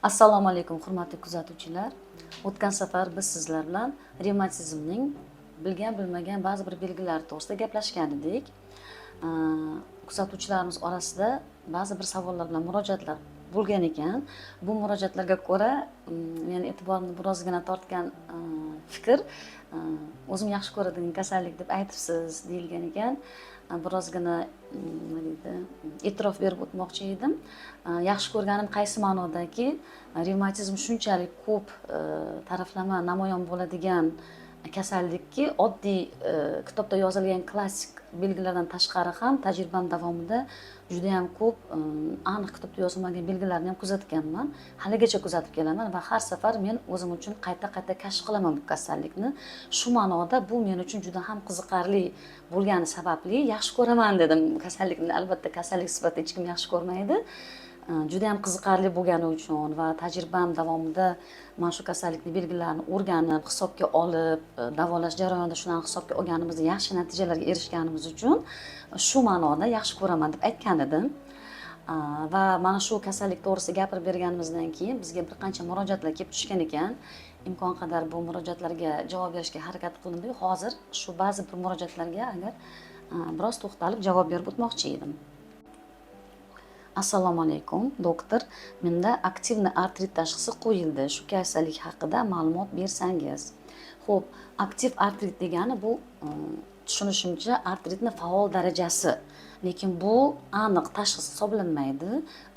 Assalomu alaykum, hurmatli kuzatuvchilar. O'tgan safar biz sizlar bilan revmatizmning bilgan bilmagan ba'zi bir belgilari to'g'risida gaplashgan edik. Kuzatuvchilarimiz orasida ba'zi bir savollar bilan murojaatlar bo'lgan ekan. Bu murojaatlarga ko'ra meni e'tiborimni birozgina tortgan fikr, o'zim yaxshi ko'radigan kasallik deb aytibsiz, deyilgan ekan. Birozgina nima deydi, e'tirof berib o'tmoqchi edim. Yaxshi ko'rganim qaysi ma'nodaki, revmatizm shunchalik ko'p taraflama namoyon bo'ladigan kasallikki, oddiy kitobda yozilgan klassik belgilardan tashqari ham tajribam davomida judayam ko'p aniq kitobda yozilmagan belgilarni ham kuzatganman, haligacha kuzatib kelaman va har safar men o'zim uchun qayta qayta kashf qilaman bu kasallikni. Shu ma'noda bu men uchun juda ham qiziqarli bo'lgani sababli yaxshi ko'raman dedim kasallikni. Albatta, kasallik sifatida hech kim yaxshi ko'rmaydi. Juda ham qiziqarli bo'lgani uchun va tajribam davomida mana shu kasallikni belgilarini o'rganib, hisobga olib, davolash jarayonida shularni hisobga olganimizda yaxshi natijalarga erishganimiz uchun shu ma'noda yaxshi ko'raman deb aytgan edim. Va mana shu kasallik to'g'risida gapirib berganimizdan keyin bizga bir qancha murojaatlar kelib tushgan ekan. Imkon qadar bu murojaatlarga javob berishga harakat qilindi. Hozir shu ba'zi bir murojaatlarga agar biroz to'xtalib javob berib o'tmoqchi edim. Assalomu alaykum, doktor. Menda активный artrit tashxisi qo'yildi. Shu kasallik haqida ma'lumot bersangiz. Ho'p, aktiv artrit degani bu, tushunishimcha, artritni faol darajasi, lekin bu aniq tashxis hisoblanmaydi.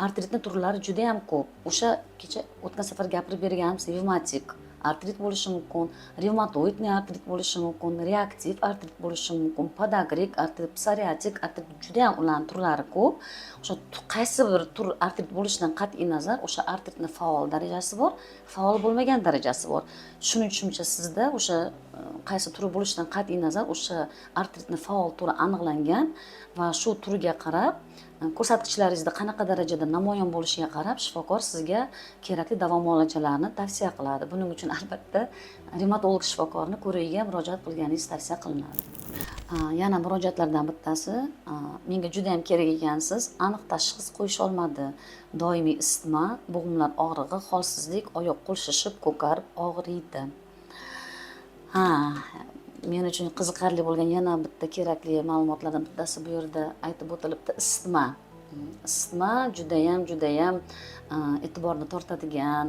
Artritni turlari juda yam ko'p. O'sha kecha, o'tgan safar gapirib berganimiz revmatik artrit bo'lishi mumkin, ревматоидный artrit bo'lishi mumkin, reaktiv artrit bo'lishi mumkin, podagrik artrit, psoriatik artrit, judayam ularni turlari ko'p. O'sha qaysi bir tur artrit bo'lishidan qat'iy nazar, o'sha artritni faol darajasi bor, faol bo'lmagan darajasi bor. Tushunishimcha, sizda o'sha qaysi turi bo'lishidan qat'iy nazar o'sha artritni faol turi aniqlangan va shu turga qarab, ko'rsatkichlaringizda qanaqa darajada namoyon bo'lishiga qarab shifokor sizga kerakli davo muolajalarni tavsiya qiladi. Buning uchun, albatta, revmatolog shifokorni ko'rigiga murojaat qilganingiz tavsiya qilinadi. Yana murojaatlardan bittasi: menga juda yam kerak ekansiz, aniq tashxis qo'yisholmadi, doimiy isitma, bo'g'imlar og'rig'i, holsizlik, oyoq qo'l shishib, ko'karib og'riydi. Ha, men uchun qiziqarli bo'lgan yana bitta kerakli ma'lumotlardan bittasi bu yerda aytib o'tilibdi: isitma. Isitma judayam e'tiborni tortadigan,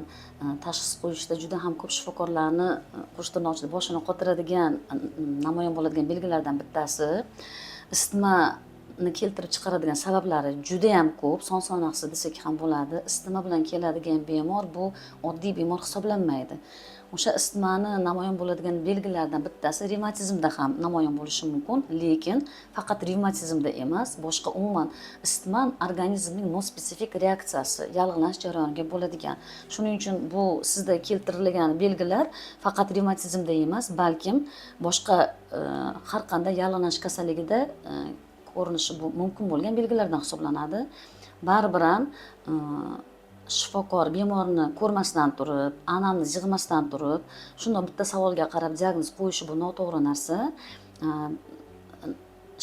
tashxis qo'yishda juda ham ko'p shifokorlarni qo'sh tirnoq ichida boshini qotiradigan, namoyon bo'ladigan belgilardan bittasi. Isitmani keltirib chiqaradigan sabablari judayam ko'p, son sanoqsiz desak ham bo'ladi. Isitma bilan keladigan bemor bu oddiy bemor hisoblanmaydi. O'sha isitmani namoyon bo'ladigan belgilardan bittasi revmatizmda ham namoyon bo'lishi mumkin, lekin faqat revmatizmda emas, boshqa umuman isitma organizmning носпецифик reaksiyasi, yallig'lanish jarayoniga bo'ladigan. Shuning uchun bu sizda keltirilgan belgilar faqat revmatizmda emas, balkim boshqa har qanday yallig'lanish kasalligida ko'rinishi mumkin bo'lgan belgilardan hisoblanadi. Baribir ham shifokor bemorni ko'rmasdan turib, anamnez yig'masdan turib, shundoq bitta savolga qarab diagnoz qo'yishi bu noto'g'ri narsa.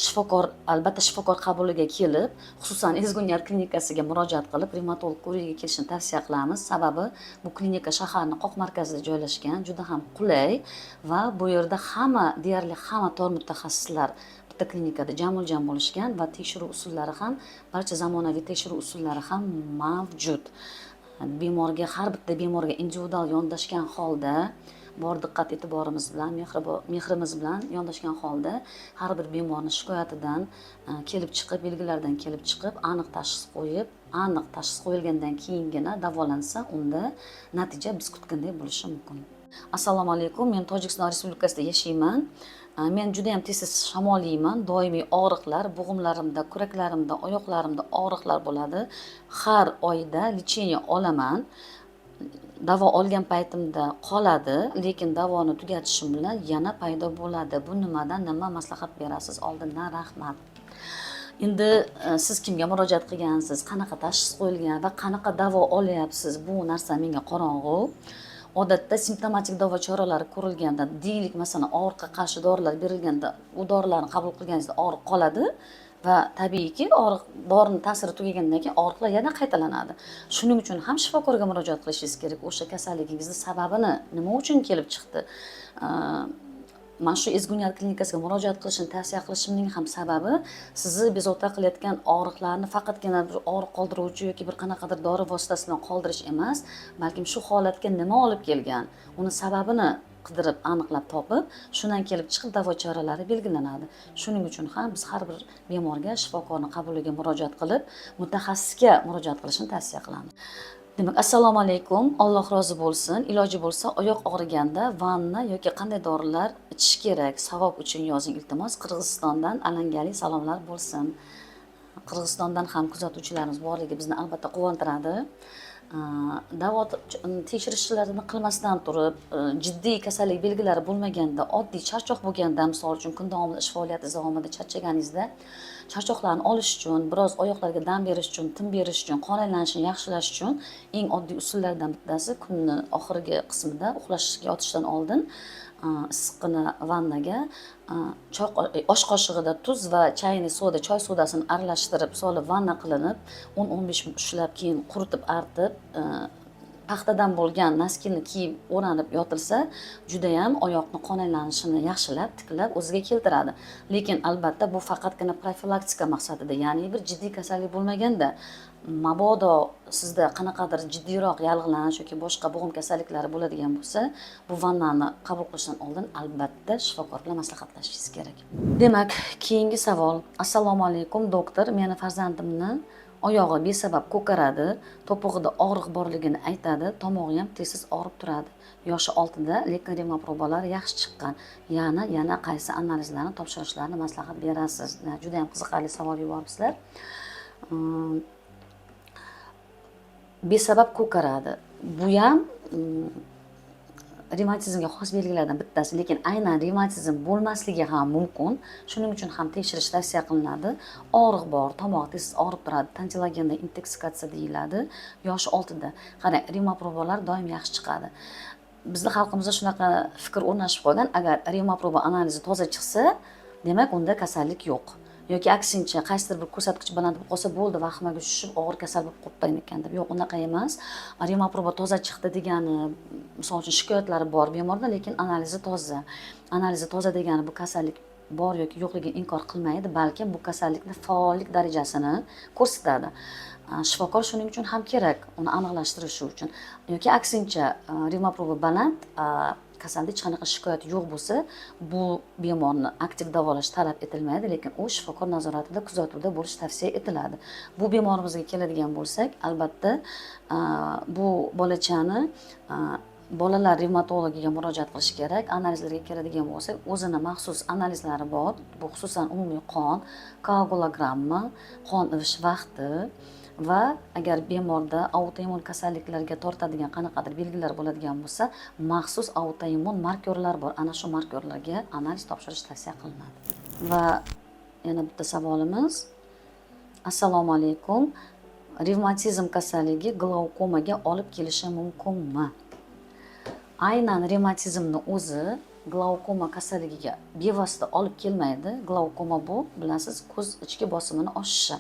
Shifokor, albatta, shifokor qabuliga kelib, xususan Ezgu Niyat klinikasiga murojaat qilib, revmatolog ko'rigiga kelishini tavsiya qilamiz. Sababi bu klinika shaharni qoq markazida joylashgan, juda ham qulay va bu yerda hamma, deyarli hamma tor mutaxassislar bitta klinikada jamuljam bo'lishgan va tekshiruv usullari ham, barcha zamonaviy tekshiruv usullari ham mavjud. Bemorga, har bitta bemorga individual yondashgan holda, bor diqqat e'tiborimiz bilan, mehrimiz bilan yondashgan holda, har bir bemorni shikoyatidan kelib chiqib, belgilardan kelib chiqib aniq tashxis qo'yib, aniq tashxis qo'yilgandan keyingina davolansa, unda natija biz kutgandek bo'lishi mumkin. Assalomu alaykum, men Tojikiston Respublikasida yashayman. Men juda yam tez tez shamollayman, doimiy og'riqlar, bo'g'imlarimda, kuraklarimda, oyoqlarimda og'riqlar bo'ladi. Har oyda лечение olaman. Davo olgan paytimda qoladi, lekin davoni tugatishim bilan yana paydo bo'ladi. Bu nimadan, nima maslahat berasiz, oldindan rahmat. Endi siz kimga murojaat qilgansiz, qanaqa tashxis qo'yilgan va qanaqa davo olyapsiz, bu narsa menga qorong'u. Odatda simptomatik davo choralari ko'rilganda, deylik, masalan, og'riqqa qarshi dorilar berilganda, u dorilarni qabul qilganingizda og'riq qoladi. Va tabiiyki, og'riq dorini ta'siri tugagandan keyin og'riqlar yana qaytalanadi. Shuning uchun ham shifokorga murojaat qilishingiz kerak. O'sha kasalligingizni sababini, nima uchun kelib chiqdi? Mana shu Ezgu Niyat klinikasiga murojaat qilishni tavsiya qilishimning ham sababi, sizni bezovta qilayotgan og'riqlarni faqatgina bir og'riq qoldiruvchi yoki bir qanaqadir dori vositasi bilan qoldirish emas, balkim shu holatga nima olib kelgan, uni sababini qidirib, aniqlab topib, shundan kelib chiqib davo choralari belgilanadi. Shuning uchun ham biz har bir bemorga shifokorni qabuliga murojaat qilib, mutaxassisga murojaat qilishni tavsiya qilamiz. Demak, assalomu alaykum, Alloh rozi bo'lsin. Iloji bo'lsa, oyoq og'riganda vanna yoki qanday dorilar ichish kerak? Savob uchun yozing, iltimos. Qirg'izistondan alangali salomlar bo'lsin. Qirg'izistondan ham kuzatuvchilarimiz borligi bizni albatta quvontiradi. Davo tekshirishlarini qilmasdan turib, jiddiy kasallik belgilari bo'lmaganda, oddiy charchoq bo'lganda, misol uchun, kun davomida, ish faoliyati davomida charchaganingizda, charchoqlarni olish uchun, biroz oyoqlarga dam berish uchun, tin berish uchun, qon aylanishini yaxshilash uchun eng oddiy usullardan bittasi kunni oxirgi qismida, uxlashga yotishdan oldin issiqqina vannaga choy osh qoshig'ida tuz va чайный soda, choy sodasini aralashtirib solib vanna qilinib, 10-15 minut ushlab, keyin quritib, artib, paxtadan bo'lgan носки ni kiyib o'ranib yotilsa, judayam oyoqni qon aylanishini yaxshilab, tiklab, o'ziga keltiradi. Lekin albatta bu faqatgina profilaktika maqsadida, ya'ni bir jiddiy kasallik bo'lmaganda. Mabodo sizda qanaqadir jiddiyroq yallig'lanish yoki boshqa bo'g'im kasalliklari bo'ladigan bo'lsa, bu vannani qabul qilishdan oldin albatta shifokor bilan maslahatlashishingiz kerak. Demak, keyingi savol. Assalomu alaykum, doktor. Meni farzandimni oyog'i besabab ko'karadi, to'pig'ida og'riq borligini aytadi, tomog'i ham tez tez og'rib turadi. Yoshi 6da, lekin revmaprobalari yaxshi chiqqan. Yana qaysi analizlarni topshirishlarini maslahat berasiz? Juda yam qiziqarli savol yuboribsizlar. Besabab ko'karadi, bu ham revmatizmga xos belgilardan bittasi, lekin aynan revmatizm bo'lmasligi ham mumkin. Shuning uchun ham tekshirish tavsiya qilinadi. Og'riq bor, tomoq tez og'rib turadi, тонзиллогенный intoksikatsiya deyiladi. Yoshi 6da. Qarang, revmaprobalar doim yaxshi chiqadi. Bizni xalqimizda shunaqa fikr o'rnashib qolgan: agar revmaproba analizi toza chiqsa, demak unda kasallik yo'q yoki aksincha, qaysidir bir ko'rsatkich baland bo'lib qolsa, bo'ldi, vahimaga tushib, og'ir kasal bo'lib qolibman ekan deb. Yo'q, unaqa emas. Revmaproba toza chiqdi degani, misol uchun, shikoyatlari bor bemorda, lekin analizi toza. Analizi toza degani bu kasallik bor yoki yo'qligini inkor qilmaydi, balkim bu kasallikni faollik darajasini ko'rsatadi. Shifokor shuning uchun ham kerak, uni aniqlashtirishi uchun. Yoki aksincha, revmaproba baland, kasalda hech qanaqa shikoyat yo'q bo'lsa, bu bemorni aktiv davolash talab etilmaydi, lekin u shifokor nazoratida, kuzatuvda bo'lishi tavsiya etiladi. Bu bemorimizga keladigan bo'lsak, albatta bu bolachani bolalar revmatologiga murojaat qilish kerak. Analizlarga keladigan bo'lsak, o'zini maxsus analizlari bor. Bu xususan umumiy qon, koagulogramma, qon ivish vaqti va agar bemorda autoimmun kasalliklarga tortadigan qanaqadir belgilar bo'ladigan bo'lsa, maxsus autoimmun markerlar bor, ana shu markerlarga analiz topshirish tavsiya qilinadi. Va yana bitta savolimiz. Assalomu alaykum. Revmatizm kasalligi glaukomaga olib kelishi mumkinmi? Aynan revmatizmni o'zi glaukoma kasalligiga bevosita olib kelmaydi. Glaukoma bu, bilasiz, ko'z ichki bosimini oshishi.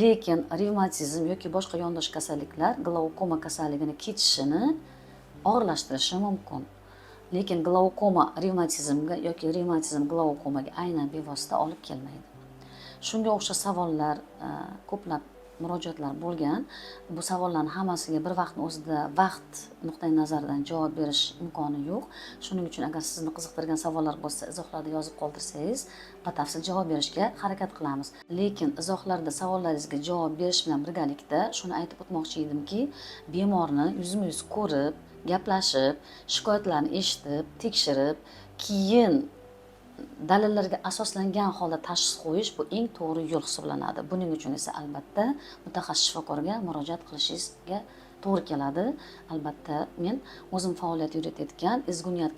Lekin revmatizm yoki boshqa yondosh kasalliklar glaukoma kasalligini kechishini og'irlashtirishi mumkin, lekin glaukoma revmatizmga yoki revmatizm glaukomaga aynan bevosita olib kelmaydi. Shunga o'xshash savollar ko'plab murojaatlar bo'lgan. Bu savollarni hammasiga bir vaqtni o'zida vaqt nuqtai nazaridan javob berish imkoni yo'q. Shuning uchun agar sizni qiziqtirgan savollar bo'lsa, izohlarda yozib qoldirsangiz, batafsil javob berishga harakat qilamiz. Lekin izohlarda savollaringizga javob berish bilan birgalikda shuni aytib o'tmoqchi edimki, bemorni yuzma yuz ko'rib, gaplashib, shikoyatlarni eshitib, tekshirib, keyin dalillarga asoslangan holda tashxis qo'yish bu eng to'g'ri yo'l hisoblanadi. Buning uchun esa albatta mutaxassis shifokorga murojaat qilishingizga to'g'ri keladi. Albatta men o'zim faoliyat yuritayotgan Ezgu Niyat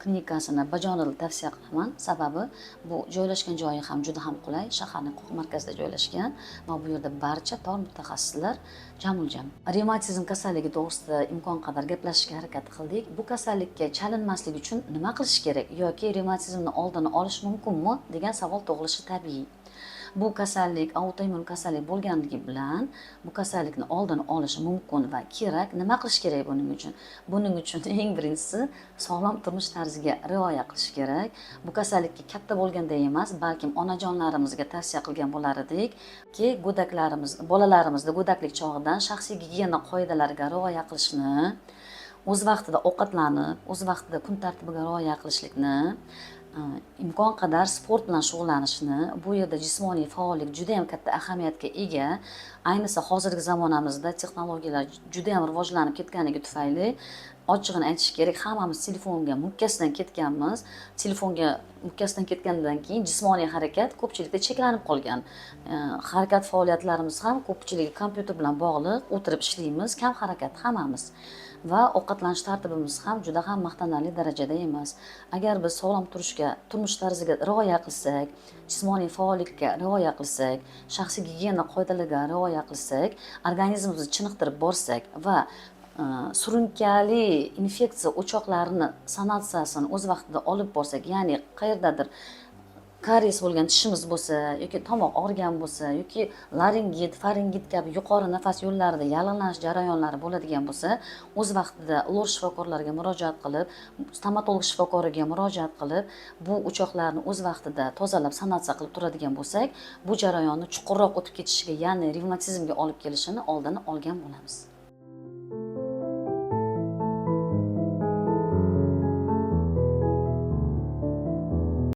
klinikasini bajonidil tavsiya qilaman. Sababi bu joylashgan joyi ham juda ham qulay, shaharning qoq markazida joylashgan va bu yerda barcha tor mutaxassislar jamuljam. Revmatizm kasalligi to'g'risida imkon qadar gaplashishga harakat qildik. Bu kasallikka chalinmaslik uchun nima qilish kerak yoki revmatizmni oldini olish mumkinmi degan savol tug'ilishi tabiiy. Bu kasallik autoimmun kasallik bo'lganligi bilan bu kasallikni oldini olish mumkin va kerak. Nima qilish kerak buning uchun? Buning uchun eng birinchisi sog'lom turmush tarziga rioya qilish kerak. Bu kasallikka katta bo'lganda emas, balkim onajonlarimizga tavsiya qilgan bo'lar edikki, go'daklarimiz, bolalarimizni go'daklik chog'idan shaxsiy gigiyena qoidalariga rioya qilishni, o'z vaqtida ovqatlanib, o'z vaqtida kun tartibiga rioya qilishlikni, imkon qadar sport bilan shug'ullanishni. Bu yerda jismoniy faollik juda yam katta ahamiyatga ega. Ayniqsa hozirgi zamonamizda texnologiyalar juda yam rivojlanib ketganligi tufayli, ochig'ini aytish kerak, hammamiz telefonga mukkasidan ketganmiz. Telefonga mukkasidan ketgandan keyin jismoniy harakat ko'pchilikda cheklanib qolgan. Harakat faoliyatlarimiz ham ko'pchiligi kompyuter bilan bog'liq, o'tirib ishlaymiz, kam harakat hammamiz va ovqatlanish tartibimiz ham juda ham maqtanarli darajada emas. Agar biz sog'lom turishga, turmush tarziga rioya qilsak, jismoniy faollikka rioya qilsak, shaxsiy gigiyena qoidalariga rioya qilsak, organizmimizni chiniqtirib borsak va surunkali infeksiya o'choqlarini sanatsiyasini o'z vaqtida olib borsak, ya'ni qayerdadir karies bo'lgan tishimiz bo'lsa yoki tomoq og'rigan bo'lsa yoki laringit, faringit kabi yuqori nafas yo'llarida yallig'lanish jarayonlari bo'ladigan bo'lsa, o'z vaqtida lor shifokorlariga murojaat qilib, stomatolog shifokoriga murojaat qilib, bu o'choqlarni o'z vaqtida tozalab, sanatsiya qilib turadigan bo'lsak, bu jarayonni chuqurroq o'tib ketishiga, ya'ni revmatizmga olib kelishini oldini olgan bo'lamiz.